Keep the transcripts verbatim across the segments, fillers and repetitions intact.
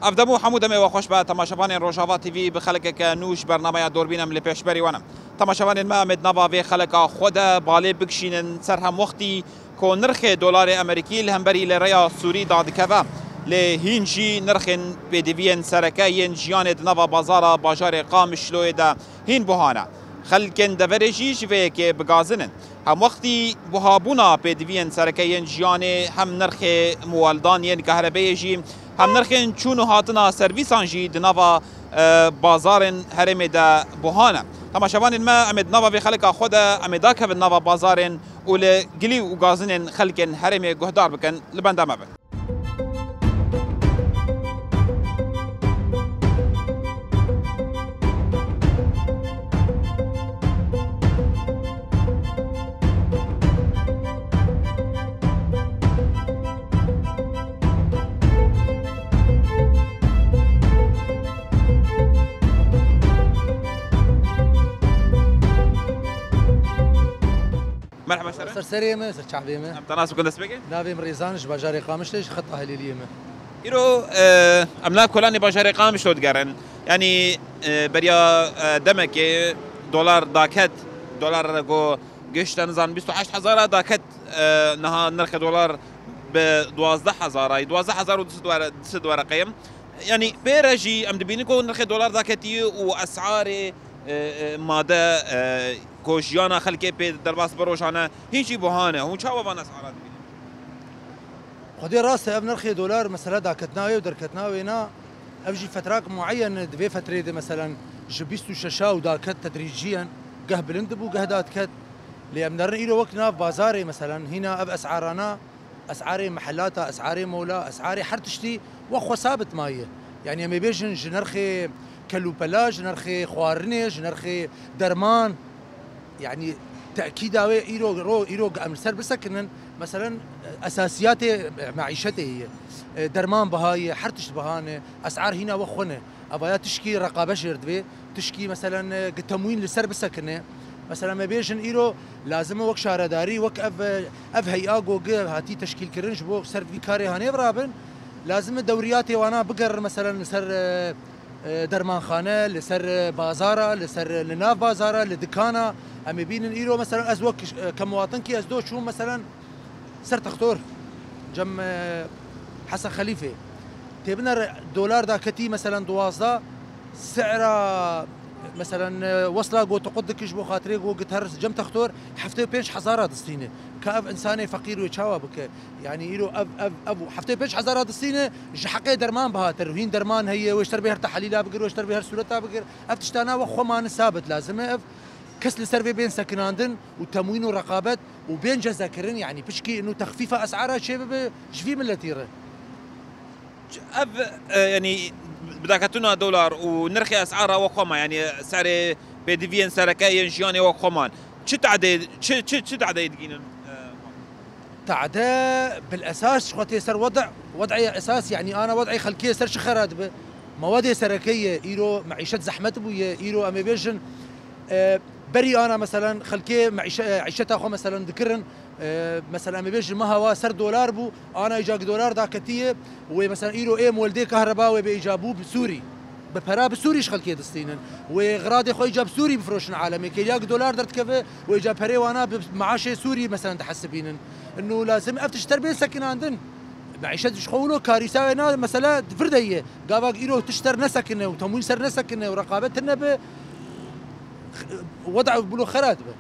Ev dem û hemû demê we xweş be, temaşevanên Rojava T V, bi xelekeke nû ji bernameya Dorbîn em li pêşberî we ne. Temaşevanên me, em ê di nava vê xeleka xwe de balê bikişînin ser hemwextî ku nirxê dolarê Amerîkî li hemberî lêreya Sûrî dadikeve. Lê hîn jî nirxên pêdiviyên sereke yên jiyanê di nava bazara bajarê Qamişloyê de hîn buha ne. Xelkên deverê jî ji vê yekê bigazin in. Hemwextî buhabûna pêdiviyên sereke yên jiyanê, hem nirxê muweldan yên kahrebeyê jî, hem nirxên çûn û hatina servîsan jî di nava, e, bazarên herêmê de buha ne. Temaşevanên me, em ê di nava vê xeleka xwe de, em ê dakevin nava bazarên û li gilî û gazinên xelkên herêmê guhdar bikin, li benda me bin. Merhaba, ser. Ser serê me, ser çavê me. Em te nas bikin, dest pê ke? Navê min Rêzan, ji bajarê Qamişlê, ji xeta Helêliyê me. Îro, e, em nav kolanê bajarê Qamişlo digerin. Yanî, e, beriya, e, demekê dolar daket, dolar go gişte nizan bîst û heşt hezara daket, e, niha nirxê dolar bi duwazdeh hezara, duwazdeh hezar û du sed were-, du sed wereqeyim. Yanî pê re jî em dibînin ku nirxê dolar daketî û esarê, e, e, made, e, ku jiyana xelkê pê derbas bi rojane hîn jî buha ne. Hûn çawa van esara dibînin? Xwedê rast e, ev nirxê dolar mesela daketina wê û derketina wê na, ev jî fetrak mueyen di vê fetrê de, meselen, ji bîst û şeşa û daket tedrîciyen, geh bilind dibû, geh dadiket. Lê em nerin îro wek nav bazarê, meselen, hîna ev esarana, esarê mehellata, esarê mola, esarê her tiştî wek xwe sabit maye. Yanî em ê bêjin ji nirxê kelûpela, ji nirxê xwarinê, ji nirxê derman, yanî tekîda wê îro, ro, îro em li ser bisekinin, meselen, esasiyatê, e, meîşetê ye. E, derman biha ye, her tişt biha ne, esar hîna wek xwe ne. Evaya tişkî reqabe jêr divê, tişkî, meselen, e, gi temwîn li ser bisekine. Meselen, me bêjin îro lazim e wek şaredarî, wek ev, e, ev hey'a go gi hatî teşkîlkirin ji bo ser vî karê hanê virabin, lazim e dewriyatê wana bigerin, meselen, li ser, e, e, dermanxane, li ser, e, bazara, li ser, e, li nav bazara, li dikana. Em ê bînin îro, meselen, ez wek, e, kemwatinkî ez do çûm, meselen, ser textor, cem, e, Hesen Xelîfê. Têbiner dolar da ketî, meselen, duwazdeh, sera, meselen, e, wesla go tu qut dikiş bo xatirê go git her cem textor, heftê û pênc hezara distîne. Ka ev insanê feqîr wê çawa bike? Yanî îro ev, ev, ev heftê û pênc hezara distîne, ji heqê derman bihatir. Hîn derman heye, wê ji ter bê her tehelîla bigir, wê ji ter bê her sûreta bigir. Ev tiştana wek xwe mane sabit lazim e. Ev kes li ser vê bên sekinandin û temwîn û reqabet û bên cezekirin, yanî pişkî inu texfîfa esara çêbibe ji vî miletî re. Ev, e, yanî, bidaketina dolar û nirxê esara we xwe ma, yanî serê pêdiviyên sereke yên jiyanê we xwe man. Çi tadê, çi, çi, çi tadê digînin? E, Tade bil esas ji xwe tê ser wed-, wed'ê esas, yanî ana wed'ê xelkê ser çi xera dibe? Mewedê sereke ye, îro meîşet zehmet bûye, îro em ê bêjin, e, berî ana, meselen, xelkê meîşe-, e, îşeta xwe, meselen, dikirin, e, meselen, em ê bêjin meha wa ser dolar bû, ana îca gi dolar daketiye, wê, meselen, îro ê moldê kahreba wê bê îca bû bi Sûrî. Bi pera bi Sûrî ji xelkê distînin. Wê xiradê xwe îca bi Sûrî bifiroşin alemê. Kêliya gi dolar derdikeve, wê îca perê wana bi maaşê Sûrî, meselen, dihesibînin. Ino lazim ev tişt ter bên sekinandin. Meîşet ji xwe wilo karîsa wê na, mesela, di vir de ye. Gava îro tişt ter nesekine û temwîn ser nesekine û reqabet tune be, weda bilo xera dibe.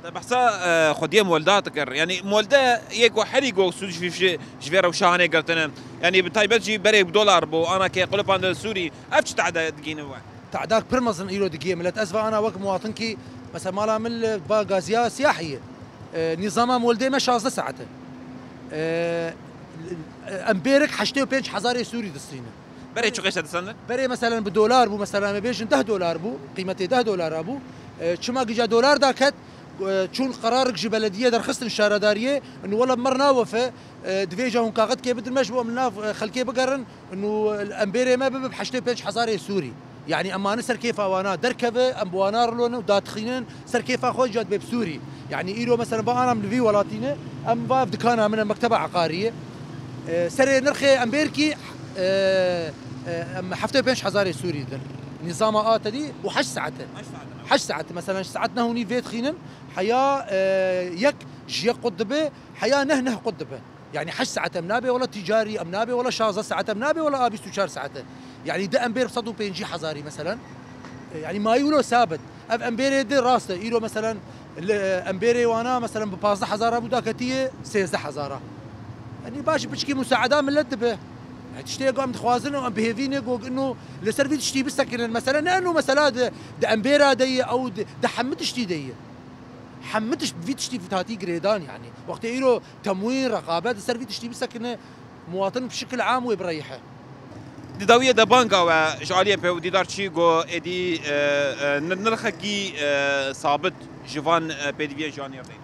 Te behsa, e, xwediyê molda dikir. Yanî molde yê ku herî ku sûd ji vî, ji vê rewşa hanê girtine. Yanî bi taybet jî berê dolar bû, ana ke qulipandin Sûrî. Ev çi tade digîne we? Tadak pir mezin îro digî milet. Ez ve ana wek muwatinkî, mesela mala min li ba gaziya siyahî ye. E, nîzama moldê me şazdeh saet e. E, em bêrik heştê û pênc hezarê Sûrî distîne. Berê çi qêşe disendin? Berê, meselen, bi dolar bû, meselen, me bêjin deh dolar bû, qîmetê deh dolara bû. E, çima gija dolar daket, e, çûn qerarik ji belediyê derxistin şaredariyê, inu wela mer nawefe, e, divê ja hûn kaxetkê bidin me ji bo em li nav, e, xelkê bigerin, inu em bêrê me bibe bi heştê pênc hezarê Sûrî. Yanî em mane ser kêfa wana derkeve, em bi wana rilone û dadixînin, ser kêfa xwe îca dibe bi Sûrî. Yanî îro, meselen, va ana em li vî welatî ne, em va ev dikana min e, mekteba eqarî ye. E, serê nirxê em bêrkî, e, E, em heftê û pênc hezarê Sûrî din. Nîzama a tedî û heşt saete. Heşt saete. Heşt saete. Mesela, ji saet neh û nîv vê dixînin, heya, e, yek ji yek qut dibe, heya neh neh qut dibe. Yani heşt saet em nabe, wela ticarî em nabe, wela şazdeh saet em nabe, wela a bîst û çar saete. Yani di em bêr sed û pêncî hezarî, mesela. E, yani mayî wilo sabit. Ev em bêrê di rast e. Îro, mesela, li, em bêrê wana, mesela, bi pazdeh hezara bû, daketiye sêzdeh hezara. Yani baş piçkî musaeda millet dibe. Yani tiştê ku em dixwazin û em bihêvî ne ku ino li ser vî tiştî bisekinin. Mesela, ne ino mesela di, di em bêra de ye, ew di, di hemû tiştî de ye. Hemû tiş-, vî tiştî vî hatî girêdan yani. Wextê îro temwîn, reqabet li ser vî tiştî bisekine, muwatin bi şikil am wê bireyihe. Di dawiyê de banga we ji aliyê pêwdîdar çi got, êdî, e, e, nir-, nirxekî, e, sabit ji van, e, pêdiviyên jiyanê re?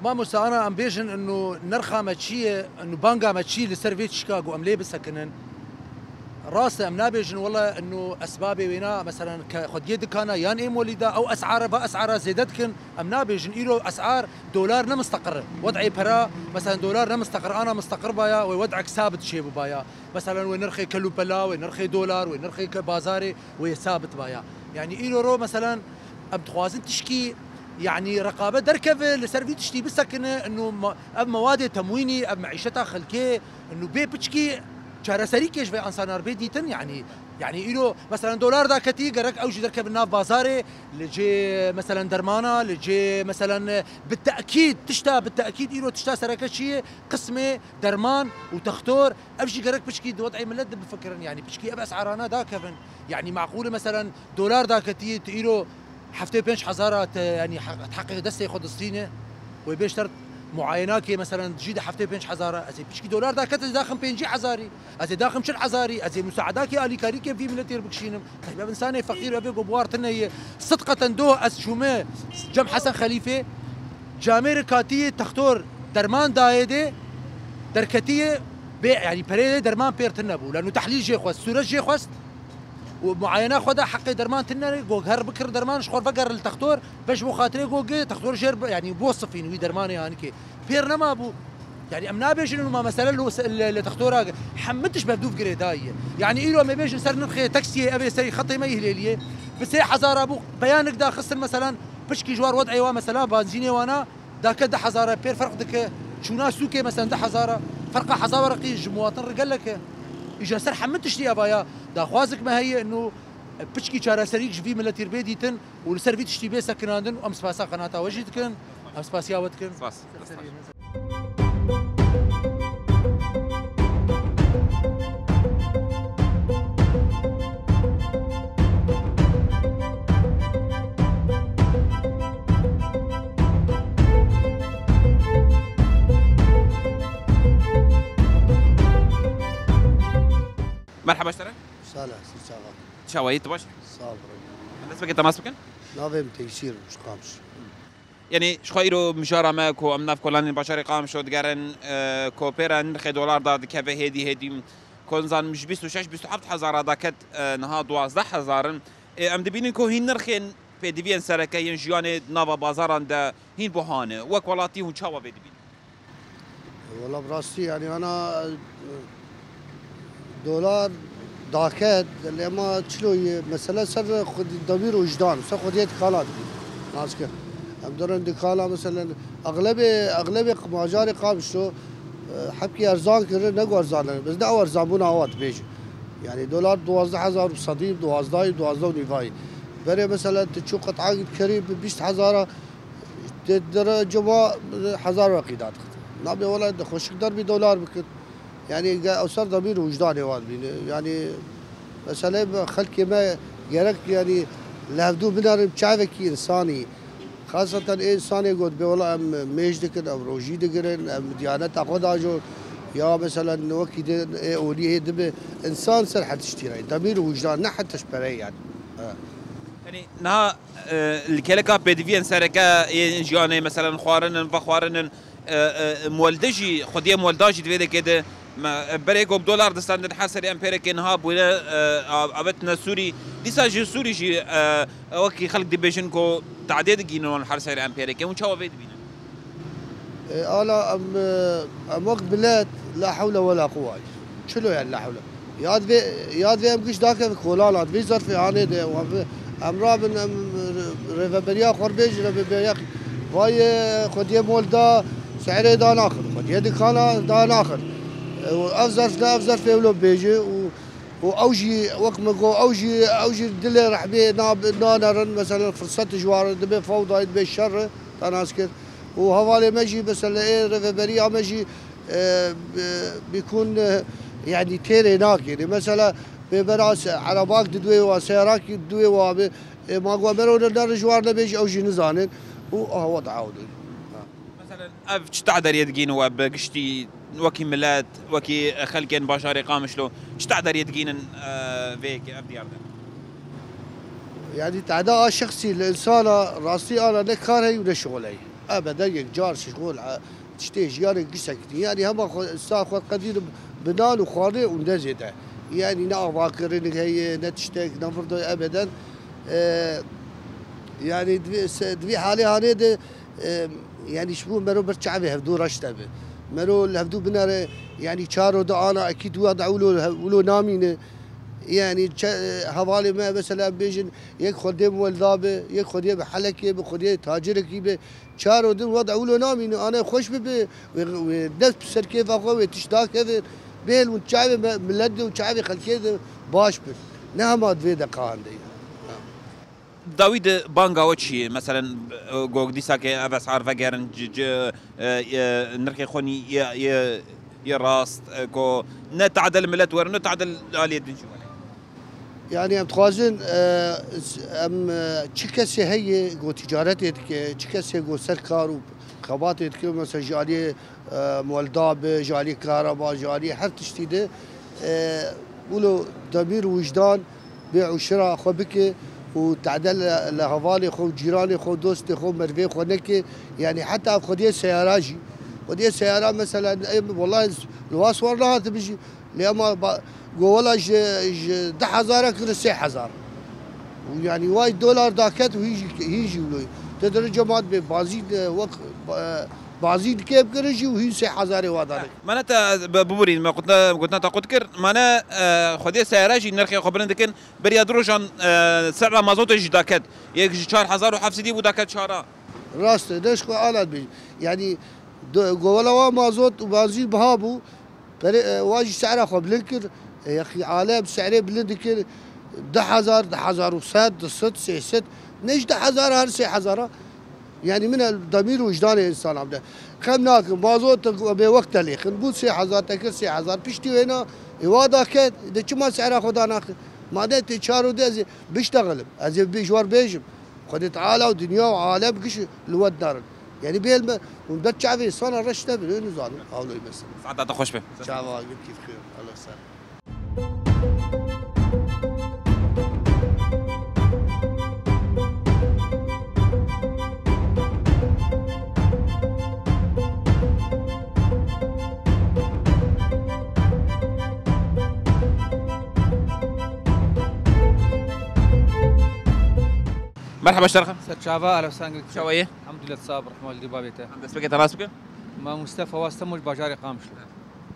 Mamoste, ana em bêjin ino nirxa me çi ye, ino banga me çi li ser vê tişka ku em lê bisekinin. Rast e, em nabêjin wele ino esbabê wêna, mesela, ke xwediyê dikana yan ê molîda ew esara, va esara zêde dikin. Em nabêjin îro esar dolar ne misteqir e. Wed'ê pera, mesela, dolar ne misteqir, ana misteqir baya, wê wed'ek sabit çêbibaya. Mesela, wê nirxê kelûpela, wê nirxê dolar, wê nirxê ke-, bazarê, wê sabit baya. Yani îro ro, mesela, em dixwazin tişkî, yani reqabet derkeve, li ser vî tiştî bisekine, ino ma-, ev mewadê temwînî, ev meîşeta xelkê, ino bê piçkî çareserîkê ji vê ensanar bê dîtin, yani, yani îro, mesela, dolar daketî, gerek ew jî derkevin nav bazarê, li cê, mesela, dermana, li cê, mesela, bi tekîd, tişta, bi tekîd îro tişta sereke çi ye? Qismê derman û textor, ev jî gerek piçkî di wed'ê millet de bifikirin, yani piçkî ev esarana dakevin. Yani maqûl e, mesela, dolar daketî, tu îro heftê pênc hezara te, yani, he-, heqê destê xwe distîne, wê bêşter muayenakê, mesela, jî de heftê pênc hezara, ez ê piçkî dolar daket, ez ê daxim pêncî hezarî, ez ê daxim çil hezarî, ez ê musaedakê alîkarîkê vî miletê re bikişînim. Tayyib, ev insanê feqîr, ev ê ku bi war tune ye. Sidqeten doh ez çûme cem Hesen Xelîfê, camêrê katiyê textor derman dayê dê, derketiye bê, yani perê derman pêr tune bû. Lanu tehlîl jê xwest, sûret jê xwest. û muayena xwe de heqê derman tine re, got, her bikir derman ji xwe veger li textor, ve ji bo xatirê got, gi textor jêr bi, yani bo sifîn wî dermanê hanikê. Pêr nema bû. Yani em nabêjin û ma mesele lo se-, li, li textora ge-, hemû tişt bevdûv girêdayî ye. Yani îro me bêjin ser nirxê taksiyê, ev ê serî xetê me yî Hilêliyê. Bi sê hezara bû, beyanik daxistin, meselan, piçkî ji war wed'ê wa, mesela, benzînê wana, Dake du hezar e, pêr ferq dike. Çûna sûkê, mesela, du hezar e, ferqa hezar wereqî ji muwatin re gelek e. Îja ser hemû tiştî eva ya. Daxwazek me heye, ino piçkî çareserîk ji vî miletî re bê dîtin û li ser vî tiştî bê sekinandin û em spasiya qenata we jî dikin. Em spasiya we dikin. Spas. Merhaba ji te re. Sala, siz çava. Çawayî, tu baş? Sağ ol, bro. Dest pê ke temas bikin. Navê min Teysîr, ji Qamişlo. Yanî, ji xwe îro mijara me ku em nav kolanên bajarê Qamişlo digerin, e, ku pê re nirxê dolar da dikeve hêdî hêdî. Ku nizanim ji bîst û şeş, bîst û heft hezara daket, e, niha duwazdeh hezar in. E, em dibînin ku hîn nirxên pêdiviyên sereke yên jiyanê di nava bazaran de hîn buha ne. Wek welatî hûn çawa vê dibînin? Wela bi rastî, yanî, ana, e, dolar daket, lê ma çilo ye, mesele ser xwedî demîr û wijdan, ser xwediyê dikana dibî. Nas ke. Em dirin dikana, meselen, exlebê, exlebê qimajarê Qamişlo, e, hepkî erzan kirin, ne ku erzan e. Biz ne ew erzanbûna awa dibêjin. Yanî dolar duwazdeh hezar û sedî, duwazdahî, duwazdeh û nîvayî. Berê, meselen, tu çû qet'an kerî bi bîst hezara, Tê dire cuma hezar weqî dadixit. Nabê wela de xweşik derbî dolar bikir. Yanî ge-, ew ser demîr û wijdanê wan bîne. Yanî meselê me, xelkê me gerek, yanî li hevdû binerin çavekî însanî. Xaseten ê însanê got bê wela em mêj dikin, em rojî digirin, em diyaneta xwe dajon. Ya meselen wekî din ê olî hê dibe. Însan ser her tiştî re. Demîr û wijdan, ne heta ji pereyê yani. Ha. Yanî niha, e, li kêleka pêdiviyên sereke yên jiyanê, meselen, xwarinin, vexwarinin, e, e, muelde jî, xwediyê muelda jî di vê dekê de me, e, berê ku bi dolar distendin, her serê em pêrekê niha bûne, e, a-, avêtine Sûrî. Dîsa ji Sûrî jî, e, wekî xelk dibêjin ku tadê digihînin wan her serê em pêrekê. Hûn çawa vê dibînin? E, ala em, e, em wek milet la hewle wela quwwet. Çilo yani la hewle. Ya divê, ya divê em giş dakevin kolana, di vî zerfê hanê de, û em, em rabin, em rêveberiya xwe bêjin, rêveberiya vayê xwediyê mol da, se'rê da naxin, xwediyê dikana da naxin. Û ev zerf ne, ev zerfê wilo bêje û, û ew jî, wek min got, ew jî, ew jî dilê rehmê na-, nanerin, mesela firset ji wan re dibe fewdayê, dibe şer e, te nas kir. Û hevalê me jî, mesela ê rêveberiya me jî, e, bi-, bîkûn, e, yanî têrê nakin. Mesela bê bera se-, erebak di duê wa, seyarak di duê wa be, e, ma got mero ne, ne ji wan nebêjî, ew jî nizanin. Û aha, wada ew dê. Mesela ev çi taderiyê digîn we bi giştî wekî milet, wekî xelkên bajarê Qamişlo? Çi taderiyê digînin, e, vê yekê, ev diyar de? Yanî tada a şexsî li insana rastî ana ne kar heye û ne şixul heye. Ebeden yek car şixul, e, tiştê jiyanê giş sekinî. Yanî hema xwe, insan xwe qedîr bi nan û xwarinê û ne zêde. Yanî ne avakirin heye, ne tiştek, ne vir de ebeden. E, yanî di vî se-, di vî halê hanê de, e, yanî ji bo mero ber çavê hevdû reş de be. Mero li hevdû binere, yanî çaro de ana ekîd wa de wilo, wilo namîne. Yanî çe-, hevalê me mesela bêjin, yek xwedê welda be, yek xwedê bi helekê be, xwedê tacirekî be. Çaro din wa de wilo namîne, ane xweş bibe, wê, wê dest bi ser kêfa xwe, wê tişt dakeve, bêl û çavê me, milet de û çavê xelkê de baş be. Ne hema di vê deqan de ye. Dawî di banga we çi ye? Meselen, e, gog dîsa ke ev esar vegerin, ci, ci, e, e, nirxê xwe nî-, ye, ye, ye rast, e, ku ne tadel milet werin, ne tadel aliyê din jî werin. Yanî em dixwazin, e, em, e, çi kesê heye ku ticaretê dike, çi kesê ku ser kar û xebatê dike, mesela ji aliyê, e, molda be, ji aliyê karaba, ji aliyê her tiştî de, e, wilo demîr û wijdan bê ûşira xwe bike û tade li, li hevalê xwe û cîranê xwe û dostê xwe û merivê xwe neke. Yanî heta xwediyê seyara jî. Xwediyê seyara mesela, em, wela li wa siwar nehatibin jî. Lê ema ba-, go wela ji, ji du hezara kir sê hezar. Û yanî way dolar daket û hîn jî, hîn jî wilo. Te dere cemaat bê bazî de wek, ba-, bazî dike bikirin jî û hîn sê hezarê wa dane. Mane te bi-, biborîn, me gotina, gotina te qut kir. Mane, e, xwedê seyara jî nirxê xwe bilind dikin. Beriya du rojan, e, sera mazotê jî daket. Yek ji çar hezar û heft sedî bû daket çara. Rast e, deş xwe alat bê. Yanî do-, govela wa mazot û bazî biha bû. Perê, e, wa jî sehra xwe bilind kir. E, yexî alem sehrê bilind dikir. Du hezar, du hezar û sed, du sed, sê sed. Ne ji du hezar her sê hezara. Yanî min el demîr û wijdanê însanan de. Xem nakin, mazot te bê wek te lêxin. Bû sê hezar te kir, sê hezar. Piştî wêna, ê wa da ke, de çima sehra xwe da naxin? Madem tê çar û de ez ê biştexilim. Ez ê bê ji war bêjim. Xwedê Teala û dinya û alem giş li we darin. Yanî bêl me, hûn ber çavê sana reş nebin, ê nizanin, hawloyê me ser. Saeta te xweş be. Çava, gul kîf xêr, Allah ser. Merhaba, ji te re. Ser çava, Alevsangil. Çawa ye? Elhamdülillah, sağ ol, rahmet li babê te. Em dest pê ke te rast bike. Ma Mustafa Wastemoj, bajarê Qamişlo.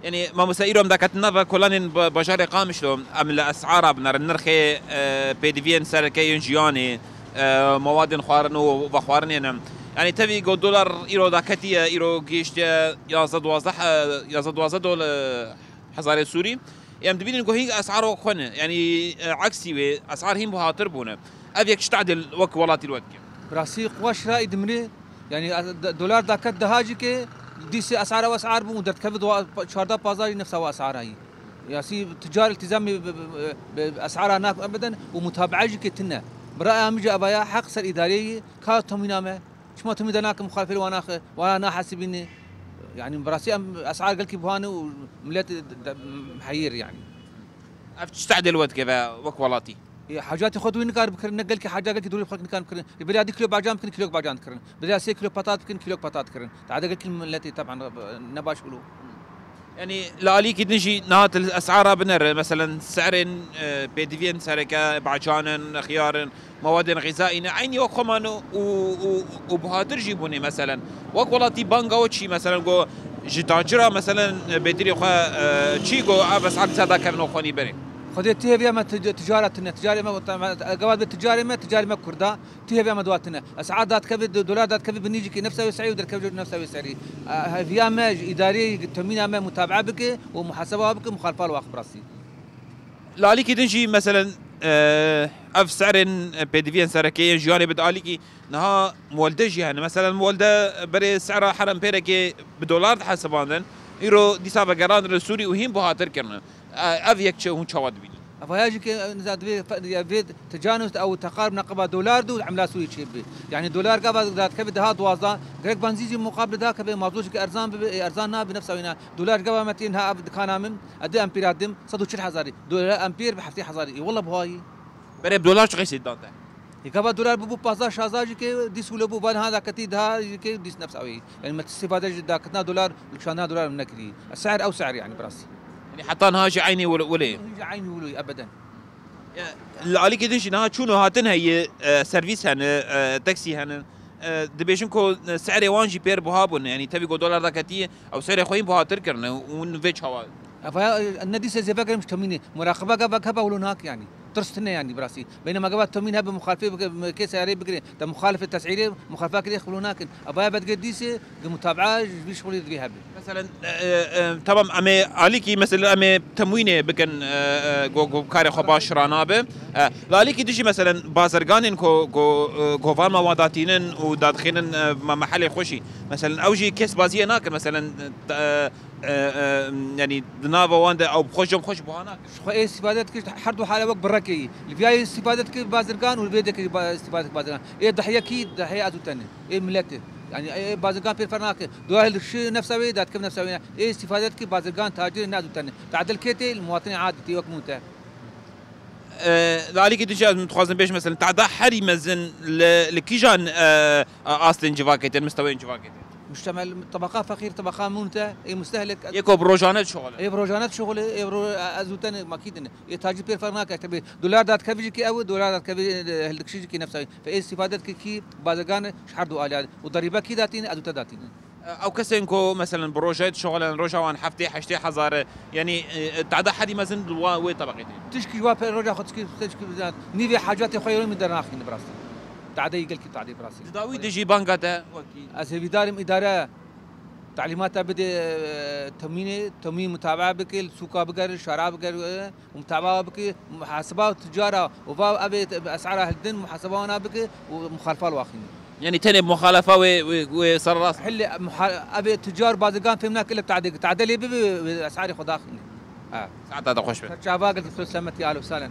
Yanî, mamoste, îro em daketin nava kolanên ba-, bajarê Qamişlo, em li esara binerin, nirxê, e, pêdiviyên sereke yên jiyanê, e, mawadên xwarin û vexwarinê ne. Yanî, tevî ku dolar îro daketiye, îro gihiştiye yazdeh duwazdeh, e, yazdeh duwazdeh dol-, e, hezarê Sûrî. Em dibînin ku hîn esar wek xwe ne. Yanî, e, eksî wê, esar hîn buhatir bûne. Ev yek çi tadê wek welatî li we dike? Bi rastî quwa şirayî dimrê. Yanî, e, d-, dolar daket deha jî ke dîsê esara wesar bû û derdikeve dua-, pa-, çardeh pazdeh jî nefsa wesara yî. Yasî ticar iltizamê bi, bi, bi, bi esara nak ebeden û mutabaa jî ke tine. Bi raya min jî evaya heq ser îdareyê ka temîna me. Çima temî de nake muxalifê wana xe, wana nahesibîne. Yanî, bi rastî em esar gelkî buhane û millet de, de, heyir yanî. Ev çi tadê li we dike ve wek welatî? Ê, hacatê xwe dûrî nikar bikirin, ne gelkî haca gelkî dûrî xwe nikar bikirin. Ê, bêriya du kîlo bacan bikin, kîlok bacan dikirin. Bêriya sê kîlo patat bikin, kîlok patat dikirin. Tade gelkî miletê teban ne baş bû. Yanî li alîkî din jî niha til esara binere, meselen serên, e, pêdiviyên sereke, bacan in, xiyar in, mawadên xîzayî ne, eynî wek xwe man û, û, û, û buhatir jî bûne, meselen. Wek welatî banga we çi, meselen, go Ji tancira, meselen, bêtirî xwe, e, çî got, ev esar dîsa dakevin û xwenî berê. Xwedê tu hêviya me tic-, ticara tune, ticarê me, gava be ticarê me, ticarê me kurda, tu hêviya me dua tune. Esar dadkeve, do-, dolar dadkeve bi nîcikê nefsa wê serî û derkeve nefsa wê serî. E, hêviya me ji îdarê, ji temîna me mutabaa bike û muhaseba bike, muxalifa li wax bi rastî. Li alîkî din jî, meselen, e, ev serên, e, pêdiviyên sereke yên jiyanê bi alîkî niha muwelde jî hene. Meselen, muwelde berê sera her empêrekê bi dolar dihesibandin. Îro dîsa vegerandin li Sûrî û hîn buhatir kirine. E, ev yek çi hûn çawa dibînin? Evaya jî ke, e, niza divê fe-, ya vê ticanus ew teqarib neqeba dolar du emla Sûrî çê bi. Yani dolar gava dadkeve daha duwazda, gerek benzî jî muqabil da keve mazot jî ke erzan bibe, e, erzan nabe nefsa wîna. Dolar gava me tê niha ev dikana min, e, du empêra dim, sed û çil hezarî. Dolar empêr bi heftê hezarî. E, wela buhayî. Berê bi dolar çi qeysê dan te? E, gava dolar bû, bû pazdeh şazdeh jî ke dîs wilo bû, van ha daketî daha jî ke dîs nefsa wî. Yani me îstîfade ji daketina dolar, li kişandina dolar min nekirî. Ser ew ser yani bi rastî. Yani heta niha jî eynî wilo, wilo ye? Jî eynî wilo ye, ebeden. Ya, li alîkî din jî niha çûn û hatin heye, e, servîs hene, e, taksî hene. E, dibêjin ku, e, serê wan jî pêr buha bûn. Yanî tevî ku dolar daketiye, ew serê xwe yîn buhatir kirine. Hûn vê çawa? Ev ya, e, ne dîse zêve kirim ji temînê. Muraqibe gava hebe wilo nak yanî. Tirs tune yanî bi rastî. Beynema gava temîn hebe muxalifê bike, kê serê bigire. Te muxalifê tesîrê, muxalifa kirê xwilo nakin. Ev ya bedge dîse, Di mutabaa ji vî şixulê divê hebe. Meselen, e, e, e, tamam, em ê alîkî, meselen, em ê temwînê bikin, e, e, go, go karê xwe baş ranabe. E, li alîkî dijî, meselen, bazirganên ku, ku, e, govan me wan datînin û dadixînin, e, me, mehelê xwe jî. Meselen, ew jî kes baziyê nakin, meselen, e, e, e, e, yanî di nava wan de ew bi xwe jî, bi xwe jî buha nakin. Ji xwe ê îstîfade dikir, her du hale wek birekê yî. Li viyayê îstîfade dikir bazirgan û li vê dikir ba-, îstîfade dikir bazirgan. Ê dihiyekî, dihiye ez û tenê. Ê milletê. Yani, ê, ê bazirgan pêr ferq nake. Doya li şi nefsa wê, dadkev nefsa wê. Ê îstîfade dike bazirgan, tacirê ne ez û tenê. Tadil kê tê? Li muwatinê adî tê wek min te. E, li alîkî din jî ez dixwazim bêjim, mesela, tada herî mezin li, li kîjan, e, astên civakê tê, misteweyên civakê tê? Muştemel, tebaqa feqîr, tebaqa mûnte, ê mustehlek. Yê ku bi rojane dişuxile. Ê bi rojane dişuxile, ê bi ro-, ez û tenê makî din. Ê tacî pêr ferq nake, tebî dolar dadkevî jî kî ew, dolar dadkevî, e, hildikişî jî kî nefsa wî. Fe ê îstîfade dike kî bazirgan ji her du alî. Û derîbe kî datîne, ez û te datîne. Ew kesên ku, meselen, bi rojê dişuxilin, roja wan heftê, heştê hezar e, yanî, e, e, tada herî mezin li wa, wê tebeqê tê. Tişkî ji wa pê roja xwe tişkî, tişkî bizan, nîvê hacatê xwe yê min dernaxîne bi rastî. Tadeyî gelkî tadê bi rastî. Di dawî de jî banga te wekî? Ez hêvîdarim îdare talîmata bide, e, temînê, temîn mutabaa bike, li sûka bigere, şara bigere, e, û mutabaa bike, muhaseba ticara û va ev ê esara hildin, muhaseba wana bike û muxalifa li waxîne. Yanî tenê muxalefa wê, wê, wê serrast. Hille muha-, ev ê ticar bazirgan fêm nake li tadê, tade lê bibe, wê esarê xwe daxîne. Ha. Saeta te xweş be. Ser çava gel, tu selamet ya, ahlen û sahlen.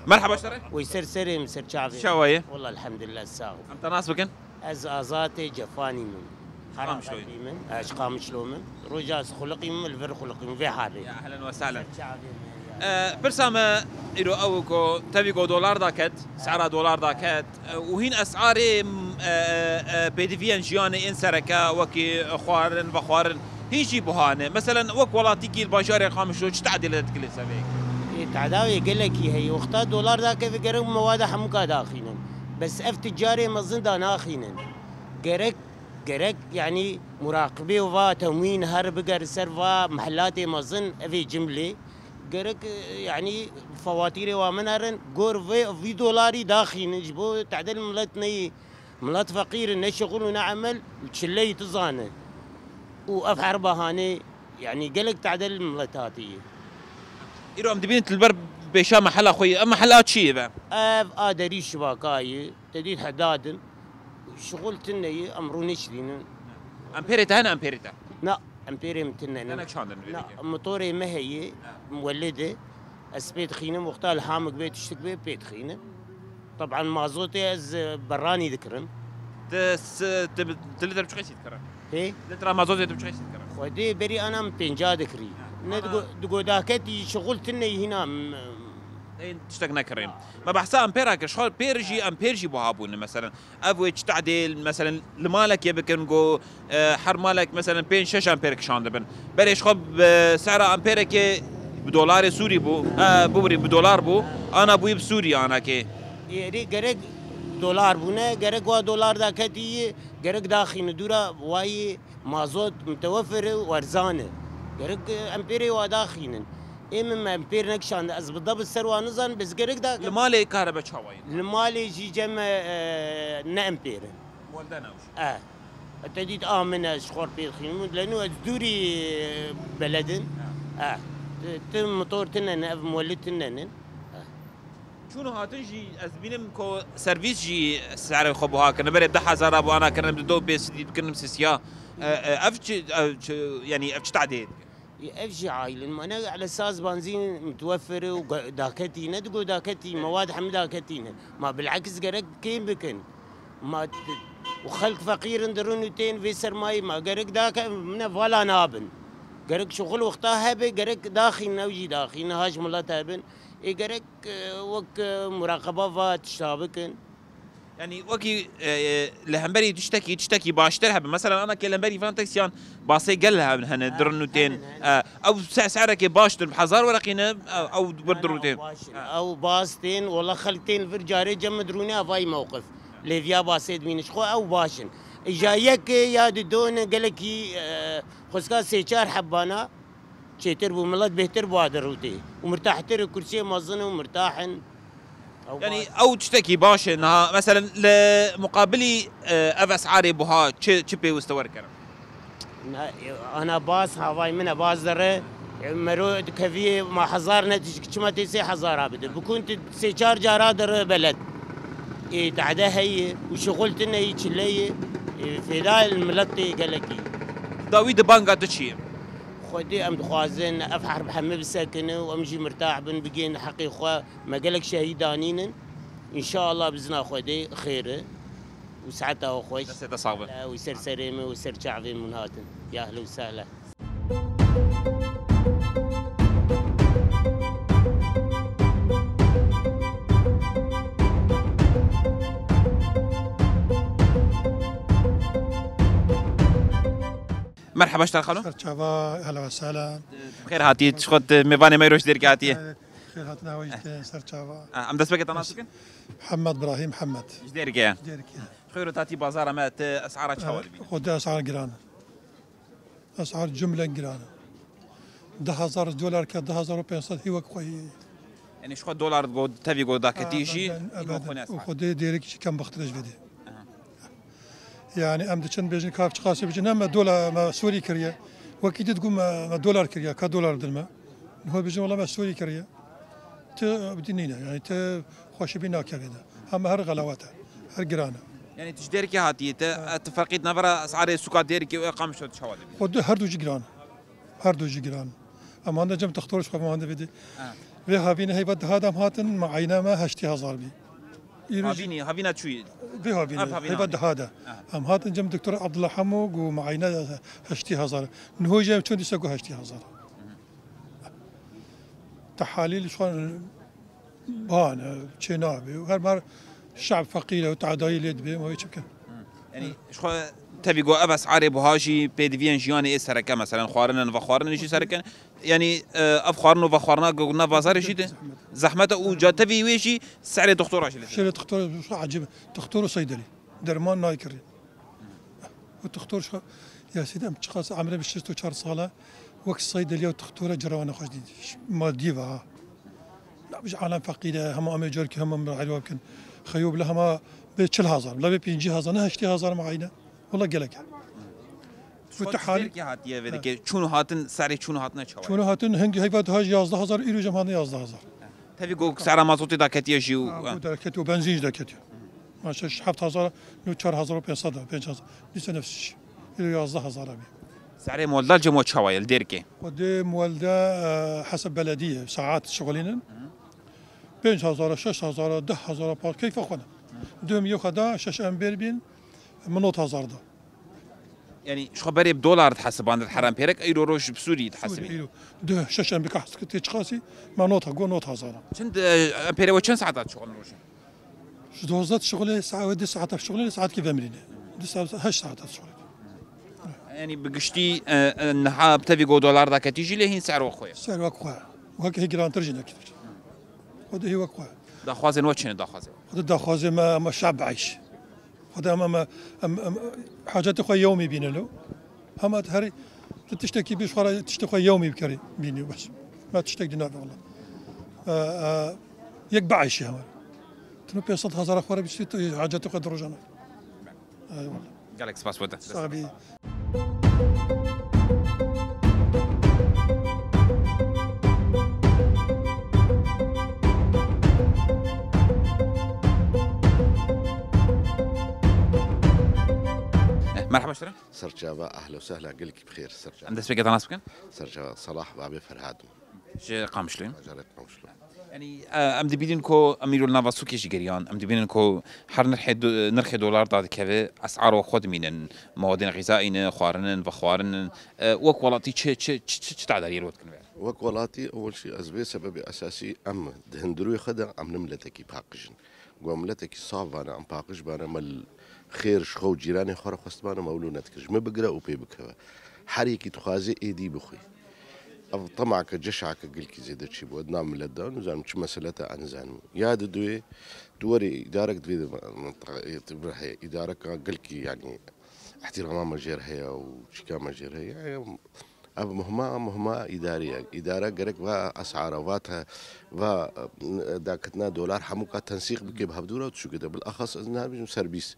Merhaba, şeref. Wî ser serê min, ser çavê. Çawa ye? Wallah, elhamdülillah, sağ ol. Em te nas bikin? Ez Azatê Cefanî min. Qamişloyî. Qaraxelî min, ez Qamişlo min. Roja ez xuliqî min, li vir xuliqî min, vê halê. Ya, ehlen ve sehlen. Çavê me ya. E, pirsa me îro ew ku tevî ku dolar daket, sera dolar daket, e, û hîn esarê, e, e, pêdiviyên jiyanê ên sereke wekî xwarin, vexwarin, hîn jî buha ne. Meselen, wek welatîkî li bajarê Qamişlo çi tadîl dikilê sevê? Ê, tadawê gelekî heye. Wexta dolar dakeve gerek mewada hemûka daxînin. Bes ev ticarê mezin da naxînin. Gerek, gerek, yanî, muraqibê û va temwîn her biger ser va mehelatê mezin, evê cimlê. Gerek, e, yanî, fewatîrê wa min herin, gor vê, vî dolarî daxînin, ji bo tedil milet neyî. Milet feqîr in, ne şixul û ne emel, çileyî tu zane. Û ev her bahanê, yanî, gelek tedil milet hatiye. Îro em dibînin tu li ber pêşa mehela xwe yî. Ev mehela çi ye be? Ev a derî şibaka ye. Te dît hedadin. Şixul tune ye, em rûniştînin. Em pêrê te hene, em pêrê te? Na, em pêrê min tune ne. Gene çandin vê Na, dikê? Motorê me heye, Ha. Muwellid e. Ez pê dixînim, wexta ilhamik bê, tiştik bê, pê dixînim. Taban mazotê ez, e, berranî dikirim. Ti s-, ti, ti lître çiqasî dikirin? Hê? Lîtra mazotê tu çiqasî dikirin? Xwedê berî ana min pênca dikirî. Ha. Ne Ana digo-, digodaketî şixul tune hîna, m-, Ê, tiştek nekirî. Me behsa ampêra kir, ji xwe pêr jî, ampêr jî buha bûne, meselen. Ev wê çi tadê, meselen, li malekê bikin, go, e, her malek, meselen, pênc şeş ampêr kişandibin. Berê ji xwe bi sehra ampêrekê bi dolarê Sûrî bû, e, bibirî bi dolar bû, ana bûyî bi Sûrî anakê. Êrî gerek dolar bûne, gerek wa dolar daketî, gerek daxîne dûra wayî. Mazot mutewefir e û erzan e. Gerek, e, em pêrê wa daxînin. Ê min me em pêr nekişand, ez bi de bi ser wan nizanim, bes gerek da Li malê karebe çawa ye? Li malê jî cem, e, ne em pêr in. Welde newş. E. Te dît a min e, ji xwe pêr xînim û lenû ez dûrî, e, beledin. Ha. E. Ti, ti motor tine ne, ev moli tine nin. E. Çûn û hatin jî ez dibînim ku servîs jî serê xwe buha kirine. Berê deh hezara bû ana kirine, bi do pê sidî bikirin sisiya. E, e, ev çi, ev çi, yanî ev çi tadê dike? Ev jî aîlin. Ma ne ele saz banzîn mutewefir û ga-, daketî ne digo daketî, mewad hemî daketî ne. Ma bil'eks gerek kêm bikin. Ma t-, û xelk feqîr in dirin û tên vê sermayê ma gerek dake mine vala nabin. Gerek şuxul wexta hebe, gerek daxîn ew jî daxîn, niha ji milet hebin. Ê gerek, e, wek, e, muraqeba va tişta bikin. Yanî wekî, e, e, li hemberî tiştekî, tiştekî baştir hebe. Mesela ana ke li hemberî van taksiyan basê gel hebe hene, ha, dirin û tên. Hene, hene. E, ew se-, serekê baştir, bi hezar wereqî ne, e, ew bir dirin û tên. Baş in. Ha. Ew bas tên, wela xelk tên vir carê cem dirûnê avayî mewqif. Lê viya basê dimîne ji xwe ew baş in. Îja yekê ya di done gelekî, e, xwezka sê çar hebbana. Çêtir bû, milet bêhtir bû adir rûtê. Û mirtahtir, kursiyê mezin û mirtah in. Ew Yanî baş. Ew tiştekî baş e niha. Meselen, li muqabilî, e, ev esarê buha çi, çi pêwist e werkirin? Na, e, ana baz, havay min e, baz dere, e, mero dikeviyê ma hezar ne tişk, çima tê sê hezara bide. Bikun tu sê çar cara dere beled. E, tade heye, û şixul tine yî, çile yî, e, fêda li milet tê gelekî. Dawî di banga tu çi ye? Xwedê em dixwazin ev herb heme bisekine û em jî mirtah bin, bigihên heqê xwe. Me gelek şehîd danînin. Înşallah bi zina Xwedê xêr e û saeta we xweş. Destê te sax be. Û ser serê min û ser çavê min hatin. Ya ehlen û sehlen. Merheba ji te xalo. Ser çava, ehlen ve sehlen. Xêr hatî, ji xwe mêvanê me îro ji Dêrikê hatiye. Xêr hatina we jî te, ser çava. Ah, em destpêkê te nas bikin? Hemed Brahîm Hemed. Ji Dêrikê ye. Ji Dêrikê. Xêr û tatî bazara me, te esara çawa dibîne? Xwedê esar giran e. Esar cumle giran e. Deh hezar dolar ke, deh hezar û pênc sed hî wek xwe hî. Yanî ji xwe dolar go, tevî go daketî jî, ebeden, hî wek ebeden. Xwe ne esar. Û Xwedê Dêrikê jî kem bixtirê ji vê dê. Aha. Yani em diçin bêjin ka çiqasî biçin, ne me dola me Sûrî kiriye. Wekî dî digo me, me dolar kiriye, ka dolar dil me. Niho bêjin wela me Sûrî kiriye. Ti bidî nîne, yani ti xweşibî nakevê de. Hema her xelawet e, her giran e. Yani tu ji Dêrikê hatiye te, ha, tu ferqî navera esarê sûka Dêrikê û Qamişlo tu çawa dibînî? Xwe du, her du jî giran e. Her du jî giran. Em hande cem dixtor ji xwe hande bidî. Ha. Vê havînê heyva diha de em hatin, me eyna me heştê hezar bî. Îro jî Havînî, havîna çûyî? Vê havînê, ev havîna heyva diha de. Ha. Em hatin cem doktor Abdullah Hemo, got me eyna heştê hezar. Niho jî em çûn dîsa got heştê hezar. Tehalîl ji xwe bane, çê nabe. Her mar şe'b feqîr e û tedayî lê dibe, ma wê çi bikin? Hı. Yanî, ji xwe tevî got ev esarê buha jî pêdiviyên jiyanê ê sereke, meselen, xwarinin, vexwarinin jî sereke. Yanî, e, ev xwarin û vexwarina got nav bazarê jî de zehmet e û ca tevî wê jî serê doktora jî lê. Serê doktora ecêb, doktor û seydelî. Derman nayê kirî. Û doktor şa-, ya seyde em çiqas emre bi şêst û çar sal e, wek seydelî û doktora cirawana xweş dî. Madî ve ha. Nabij alem feqîr e, hema amê car ki hema me helwa bikin. Xeyo bile hema bê çil hezar, bile bê pêncî hezar, ne heştê hezar me eyne. Wela gelek e. Û tu hal- Dêrikê hatiye vê dike, çûn û hatin, serê çûn û hatina çawa? Çûn û hatin, hingî heyva diha ji yazdeh hezar, îro jî em hatin yazdeh hezar. Tevî got sera mazotê daketiye jî û, ha, got daketiye û benzîn jî daketiye. Ma şeş heft hezar, nû çar hezar û pênc sed e, pênc hezar. Dîsa nefs jî. Îro yazdeh hezar e bî. Serê molda cem we çawa ye li Dêrikê? Xwedê molda, e, heseb belediye, saet şixulînin. Pênc hezar, şeş hezar, deh hezar pa keyfa xwe ne. Dûm yê xwe da şeş em bêr bîn, min nod hezar da. Yanî ji xwe berê bi dolar dihesibandin, herem pêrek, îro roj bi Sûrî dihesibî. Sûrî, îro. Duh, şeş em bika hes tê çiqasî, ma not ha, go not hazara. Çend, e, em pêre we çend saeta dişuxulin rojê? Ji dozdeh dişuxulê, saet, du saeta dişuxulê, saetkî vemirîne. Du saet, heşt saeta dişuxulê. Yanî bi giştî, e, e, niha bi tevî go dolar daketî jî lê hîn ser we xwe ye. Ser wek xwe. Wek hê girantir jî nekir. Xwe de hê wek xwe. Daxwazên we çi ne daxwazê? Xwe de daxwazê me, me şab eyş. Xwedê em, em, em, em hacetê xwe yewmî bîne lo. Hema tu herî tu tiştekî bî ji xwe re tiştê xwe yewmî bikerî bînî bes. Me tiştek dî nabe wela. E, e, yek bieyşî hema. Tu pênc sed hezara xwe re bîstî tu hacetê xwe di rojane. Eyvallah. Gelek spas we de. Sax bî. Eh, merhaba şere. Serçava, ehla û sehla, gelkî bi xêr, Serçava. Em dest pê kete nas bikin? Serçava, Salah, babê Ferhad. Ji Qamişlo. Bajarê Qamişlo. Yanî, e, em dibînin ku em îro li nava sûkê jî geriyan. Em dibînin ku her nirxê do-, nirxê dolar dadikeve, esar wek xwe dimînin. Mawadên xîzayî ne, xwarin in, vexwarin in. E, wek welatî çi, çi, çi, çi, çi tedariyê li we dikin vê? Wek welatî, ewil jî ez vê sebebê esasî em di hundirûyê xwe de em ne miletekî paqij in. Ku em miletekî saf bane, em paqij bane, me li xêr ji xwe û cîranê xwe re xwestibane, me wilo nedikir. Ji min bigire û pê bikeve. Her yekî dixwaze êdî bixwî. Ev temake, ceşake gelkî zêde çêbû. Ez nav milet de, nizanim çi mesele te, ez nizanim. Ya di duê, tu werî îdarek divê de mintiqa, e, tu bir heye. Îdareka gelkî, yanî, îhtîrama me jêr heye û çîka me jêr heye. Ev muhma, muhma îdarî ye. Îdare gerek va esara, va te, va, e, dakitina dolar hemûka tensîq bike bi hevdû re û tu çûke de. Bilaxas ez nabêjim serbîs.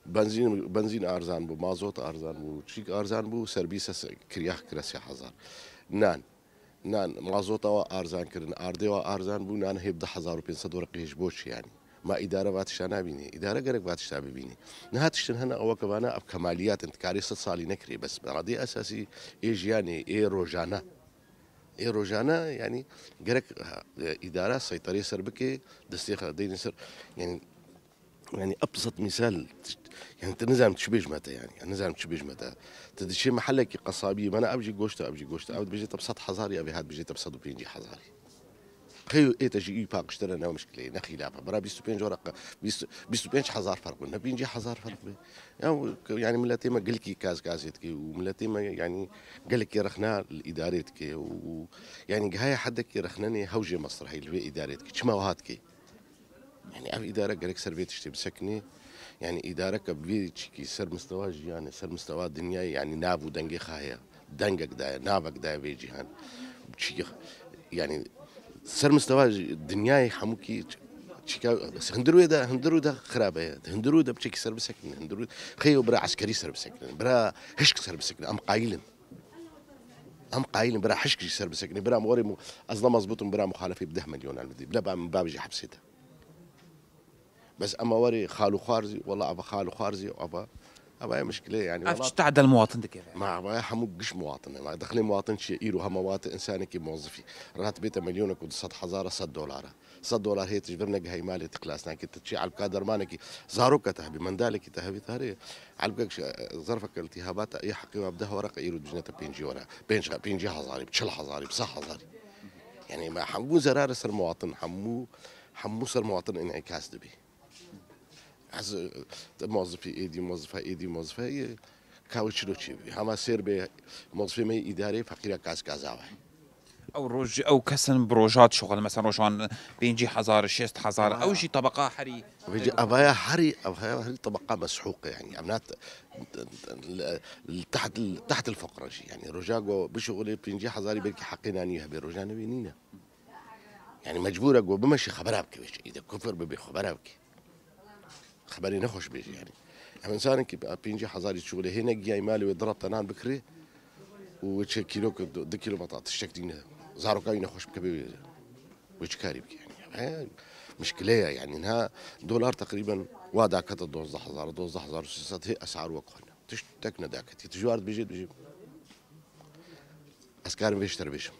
Benzîn, benzîn arzan bû, mazot arzan bû, çîk arzan bû, serbîs se-, kirya kire sê hezar. Nan, nan, mazota wa arzan kirin, ardê wa arzan bû, nan hêb du hezar û pênc sed werqî ji bo çi yanî? Ma îdare va tişta nabînî. Îdare gerek va tişta bibînî. Niha tiştin hene ew weke vana ev kemaliyat in, dikarê sed salî nekirê bes. Madê esasî ê jiyanê, ê rojane. Ê rojane, yanî gerek, ha, e, îdare seyterê ser bike, destê xwe deynê ser, yanî, yanî ebsat misal, yanî tu nizanim çi bêjme te yanî, yanî nizanim çi bêjme te. Tu diçê mehelekî qesabî, bana ev jî goşt e, ev jî goşt e, ev dibêje te bi sed hezarî, ev ê hat bêje te bi sed û pêncî hezarî. Qey ê te jî î paqijtir e, ne muşkilê, ne xîlaf e. Bira bîst û pênc were, bîst, bîst û pênc hezar ferq be, ne pêncî hezar ferq be. Ya, yanî miletê me gelkî kazkazê dike û miletê me yanî gelekî rexna li îdarê dike û, û yanî gihaya hedekî rexnenê hewcê mesrehî li vê îdarê dike. Çima wiha dike? Yanî ev îdare gerek ser vê tiştê bisekinê. Yanî îdareke bi vê çîkî ser mistewa jiyanê, ser mistewa dinyayê, yanî nav û dengê xwe heye. Dengek daye, navek daye vê cîhan. Çi, yanî ser mistewa dinyayê hemûkî çîka hundirû de, hundirû de xirabe ye. Hundirû de piçekî ser bisekinin, hundirû xêyo bira eskerî ser bisekinin, bira hişk ser bisekinin. Em qayîl in. Em qayîl in bira hişk jî ser bisekinin. Bira morê mu-, ez ne mezbût im bira muxalefê bi deh milyonan bidî. Bila ba min babê jî hepsê de. Bes ema werê xal û xwar zî, wela ava xal û xwar zî, ava, ava ye mişkile, yanî, ev welat çi tehdel muwatin dike? Ma ava ye hemû giş muwatin e. Ma dexilê muwatin çi ye? Îro hema wate însanekî mozifî. Rat bête milyonek û du sed hezar e, sed dolar e. Sed dolar hê tu ji vir negihayî malê tu xilas nakî. Tu çi elbka dermanekî, zaroka te hebî, mendalekî te hebî, tarê elbkek ji, zerfeke iltîhabata ê heqê wa bi deh wereqe îro dijne te pêncî were. Pênc, pêncî hezarî, bi çil hezarî, bi sed hezarî. Yanî me hemû zerare ser muwatin, hemû Hemû ser muwatin înîkas dibî. Ez, e, te mozifî êdî, mozifa êdî, mozifa yê, ka wê çilo çê bibî. Hema sêr bê mozifê me yê îdarê feqîra kaz kaza we. Ew roj, ew kesin bi roja dişuxulin, mesela rojan pêncî hezar, şêst hezar, ew jî tebeqa herî. Vêca evaya herî, evaya herî tebeqa meshuq e, yanî. Ev nat, li, li teht, li teht el feqre jî, yanî. Roja go bişuxulê pêncî hezarî belkî heqê nanî hebe, roja nivê nîne. Yanî mecbûr e ku bimeşe xebera bike vê çi. Îde kufir bibe xebera bike. Xeberê nexweş bêje yanî. Em însanekî pêncî hezarî çûlê hê negiyayî malê wê dirab te nan bikirê û wê çi kîlok du kîlo bata tiştek dîne. Zaroka wî nexweş bike bê wê çi karî bike yanî. He, mişkile ye yanî. Niha dolar teqrîben wa dakete dozdeh hezar, dozdeh hezar û sê sed hê esar wek xwe ne. Tiştek nedaketî. Tu ji war dibêjê dibêjê. Ez karim vê ji te re bêjim.